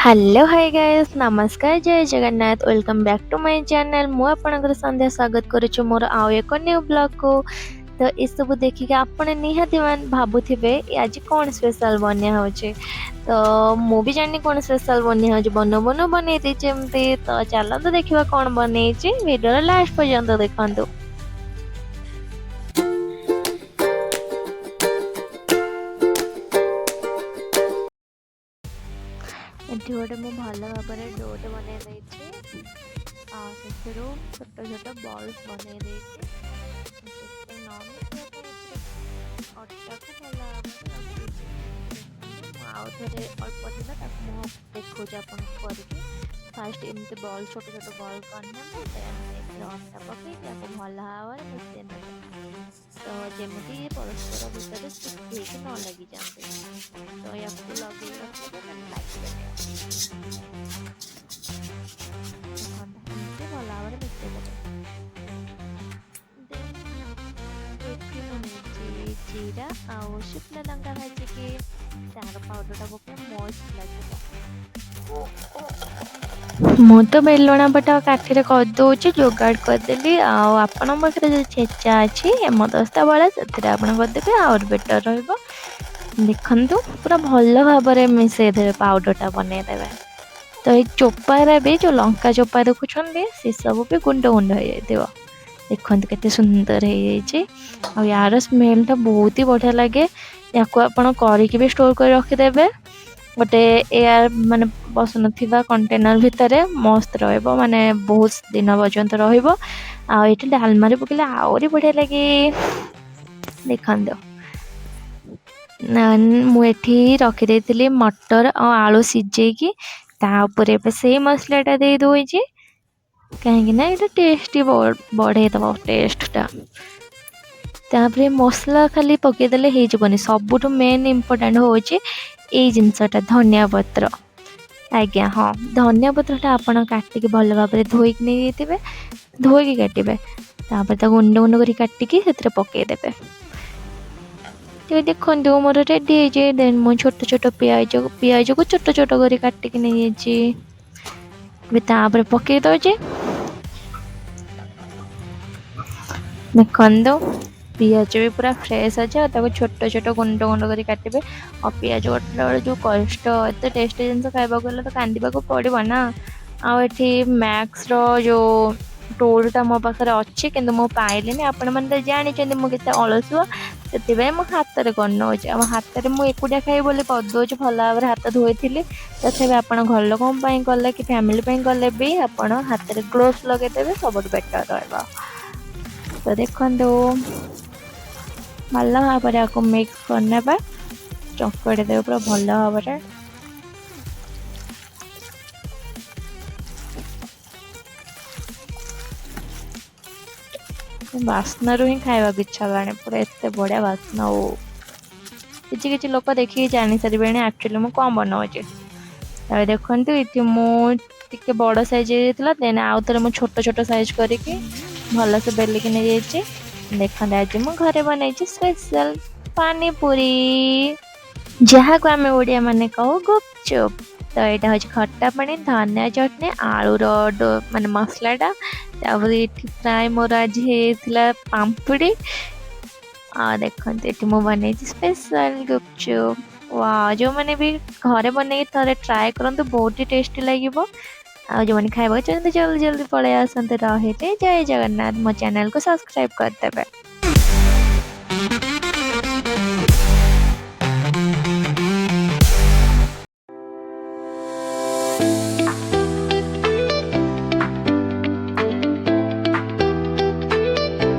Hello high guys, ନମସ୍କାର, ଜୟ Jagannath. Welcome back to my channel. ମୁଁ ଆପଣଙ୍କର ସନ୍ଧ୍ୟା ସ୍ୱାଗତ କରୁଛି ମୋର ଆଉ ଏକ ନ୍ୟୁ ବ୍ଲଗ୍କୁ। ତ ଏସବୁ ଦେଖିକି ଆପଣ ନିହାତି ଭାବୁଥିବେ ଆଜି କ'ଣ ସ୍ପେଶାଲ ବନିଆ ହେଉଛି। ତ ମୁଁ ବି ଜାଣିନି କ'ଣ ସ୍ପେଶାଲ ବନିଆ ହେଉଛି, ବନଉ ବନଉ ବନେଇ ଦେଇଛି ଏମିତି। ତ ଚାଲନ୍ତୁ ଦେଖିବା କ'ଣ ବନେଇଛି, ଭିଡ଼ିଓର ଲାଷ୍ଟ ପର୍ଯ୍ୟନ୍ତ ଦେଖନ୍ତୁ। ଏଠି ଗୋଟେ ମୁଁ ଭଲ ଭାବରେ ଡୋଟେ ବନେଇ ଦେଇଛି ଆଉ ସେଥିରୁ ଛୋଟ ଛୋଟ ବଲ୍ସ ବନେଇ ଦେଇଛି। ସେଥିରେ ନ ମିଶିବା ପାଇଁ ଏଥିରେ ଅଟାକୁ ଭଲ ଭାବରେ ରଖିଛି। ମୁଁ ଆଉ ଥରେ ଅଳ୍ପ ଥିଲା, ତାକୁ ମୁଁ ଦେଖାଉଛି ଆପଣଙ୍କୁ କରିକି। ଫାଷ୍ଟ ଏମିତି ବଲ୍, ଛୋଟ ଛୋଟ ବଲ୍ କରିନେବେ, ଦେନ୍ ଏଥିରେ ଅଟା ପକେଇକି ତାକୁ ଭଲ ଭାବରେ ମିଶାଇ ନେବେ, ତ ଯେମିତି ପରସ୍ପର ଭିତରେ ଚିପକି ହେଇକି ନ ଲାଗିଯାଆନ୍ତି। ତ ୟାକୁ ଲଗେଇକି ରଖିଦେବେ, ମାନେ ଲାଗିବେନି। ଦେଖନ୍ତୁ, ଏମିତି ଭଲ ଭାବରେ ମିଶାଇ ଦେବେ। ଦେନ୍ ଏଠି ମୁଁ ନେଇଛି ଜିରା ଆଉ ଶୁଖିଲା ଲଙ୍କା ଭାଜିକି ତାର ପାଉଡ଼ରଟା ପକେଇ ମସ୍ତ ଲାଗିବ। ମୁଁ ତ ବେଲଣା ପଟା କାଠିରେ କରିଦେଉଛି, ଯୋଗାଡ଼ କରିଦେଲି। ଆଉ ଆପଣଙ୍କ ପାଖରେ ଯଦି ଛେଚା ଅଛି, ହେମଦସ୍ତା ଭଳିଆ, ସେଥିରେ ଆପଣ କରିଦେବେ, ଆହୁରି ବେଟର୍ ରହିବ। ଦେଖନ୍ତୁ, ପୁରା ଭଲ ଭାବରେ ମିଶାଇ ଦେବେ, ପାଉଡ଼ରଟା ବନେଇଦେବେ। ତ ଏଇ ଚୋପାରେ ବି, ଯେଉଁ ଲଙ୍କା ଚୋପା ଦେଖୁଛନ୍ତି, ସେସବୁ ବି ଗୁଣ୍ଡ ଗୁଣ୍ଡ ହେଇଯାଇଥିବ। ଦେଖନ୍ତୁ କେତେ ସୁନ୍ଦର ହେଇଯାଇଛି। ଆଉ ୟାର ସ୍ମେଲଟା ବହୁତ ହି ବଢ଼ିଆ ଲାଗେ। ୟାକୁ ଆପଣ କରିକି ବି ଷ୍ଟୋର୍ କରି ରଖିଦେବେ ଗୋଟେ ଏୟାର ମାନେ ପଶୁନଥିବା କଣ୍ଟେନର ଭିତରେ, ମସ୍ତ ରହିବ, ମାନେ ବହୁତ ଦିନ ପର୍ଯ୍ୟନ୍ତ ରହିବ। ଆଉ ଏଇଠି ଡାଲମାରେ ପକେଇଲେ ଆହୁରି ବଢ଼ିଆ ଲାଗେ। ଦେଖନ୍ତୁ, ମୁଁ ଏଠି ରଖିଦେଇଥିଲି ମଟର ଆଉ ଆଳୁ ସିଝେଇକି, ତା ଉପରେ ଏବେ ସେଇ ମସଲାଟା ଦେଇ ଦେଉଛି, କାହିଁକି ନା ଏଇଟା ଟେଷ୍ଟି ବଢ଼େଇ ଦେବ ଟେଷ୍ଟଟା। ତାପରେ ମସଲା ଖାଲି ପକେଇଦେଲେ ହେଇଯିବନି, ସବୁଠୁ ମେନ୍ ଇମ୍ପୋର୍ଟାଣ୍ଟ ହେଉଛି ଏଇ ଜିନିଷଟା, ଧନିଆ ପତ୍ର। ଆଜ୍ଞା ହଁ, ଧନିଆ ପତ୍ରଟା ଆପଣ କାଟିକି ଭଲ ଭାବରେ ଧୋଇକି ନେଇଯାଇଥିବେ, ଧୋଇକି କାଟିବେ, ତାପରେ ତାକୁ ଗୁଣ୍ଡ ଗୁଣ୍ଡ କରି କାଟିକି ସେଥିରେ ପକେଇଦେବେ। ତ ଦେଖନ୍ତୁ, ମୋର ରେଡ଼ି ହେଇଛି। ଦେନ୍ ମୁଁ ଛୋଟ ଛୋଟ ପିଆଜକୁ ଛୋଟ ଛୋଟ କରି କାଟିକି ନେଇଯାଇଛି, ଏବେ ତାପରେ ପକେଇ ଦେଉଛି। ଦେଖନ୍ତୁ, ପିଆଜ ବି ପୁରା ଫ୍ରେଶ୍ ଅଛି ଆଉ ତାକୁ ଛୋଟ ଛୋଟ ଗୁଣ୍ଡ ଗୁଣ୍ଡ କରି କାଟିବେ। ଆଉ ପିଆଜ କାଟିଲା ବେଳେ ଯେଉଁ କଷ୍ଟ, ଏତେ ଟେଷ୍ଟି ଜିନିଷ ଖାଇବାକୁ ହେଲେ ତ କାନ୍ଦିବାକୁ ପଡ଼ିବ ନା। ଆଉ ଏଠି ମ୍ୟାକ୍ସର ଯେଉଁ ଟୁଲ୍ଟା ମୋ ପାଖରେ ଅଛି, କିନ୍ତୁ ମୁଁ ପାଇଲିନି। ଆପଣମାନେ ତ ଜାଣିଛନ୍ତି ମୁଁ କେତେ ଅଳସୁଆ, ସେଥିପାଇଁ ମୁଁ ହାତରେ କରିନେଉଛି। ଆଉ ହାତରେ ମୁଁ ଏକୁଟିଆ ଖାଇବି ବୋଲି କରିଦେଉଛି, ଭଲ ଭାବରେ ହାତ ଧୋଇଥିଲି। ତଥାପି ଆପଣ ଘର ଲୋକଙ୍କ ପାଇଁ କଲେ କି ଫ୍ୟାମିଲି ପାଇଁ କଲେ ବି ଆପଣ ହାତରେ ଗ୍ଲୋଭ୍ସ ଲଗେଇଦେବେ, ସବୁଠୁ ବେଟର୍ ରହିବ। ତ ଦେଖନ୍ତୁ, ଭଲ ଭାବରେ ଆକୁ ମିକ୍ସ କରିନେବା, ଚକଡ଼ି ଦେବେ ପୁରା ଭଲ ଭାବରେ। ବାସ୍ନାରୁ ହିଁ ଖାଇବାକୁ ଇଚ୍ଛା ହେଲାଣି, ପୁରା ଏତେ ବଢ଼ିଆ ବାସ୍ନା। ଆଉ କିଛି କିଛି ଲୋକ ଦେଖିକି ଜାଣିସାରିବେଣି ଆକ୍ଚୁଆଲି ମୁଁ କ'ଣ ବନାଉଛି। ତାପରେ ଦେଖନ୍ତୁ, ଏଠି ମୁଁ ଟିକେ ବଡ଼ ସାଇଜ୍ ହେଇଯାଇଥିଲା, ଦେନ୍ ଆଉ ଥରେ ମୁଁ ଛୋଟ ଛୋଟ ସାଇଜ୍ କରିକି ଭଲସେ ବେଲିକି ନେଇଯାଇଛି। ଦେଖନ୍ତୁ, ଆଜି ମୁଁ ଘରେ ବନେଇଛି ସ୍ପେଶାଲ ପାନିପୁରୀ, ଯାହାକୁ ଆମେ ଓଡ଼ିଆ ମାନେ କହୁ ଗୁପଚୁପ୍। ତ ଏଇଟା ହେଉଛି ଖଟା ପାଣି, ଧନିଆ ଚଟଣି, ଆଳୁର ମାନେ ମସଲାଟା। ତାପରେ ଏଠି ପ୍ରାୟ ମୋର ଆଜି ହେଇଯାଇଥିଲା ପାମ୍ପୁଡ଼ି। ଆଉ ଦେଖନ୍ତୁ, ଏଠି ମୁଁ ବନେଇଛି ସ୍ପେଶାଲ ଗୁପଚୁପ୍। ୱା, ଯେଉଁମାନେ ବି ଘରେ ବନେଇକି ଥରେ ଟ୍ରାଏ କରନ୍ତୁ, ବହୁତ ହି ଟେଷ୍ଟି ଲାଗିବ। ଆଉ ଯେଉଁମାନେ ଖାଇବାକୁ ଚାହୁଁଛନ୍ତି, ଜଲ୍ଦି ଜଲ୍ଦି ପଳେଇ ଆସନ୍ତୁ। ରହିଲି, ଜୟ ଜଗନ୍ନାଥ। ମୋ ଚ୍ୟାନେଲକୁ ସବସ୍କ୍ରାଇବ୍ କରିଦେବେ।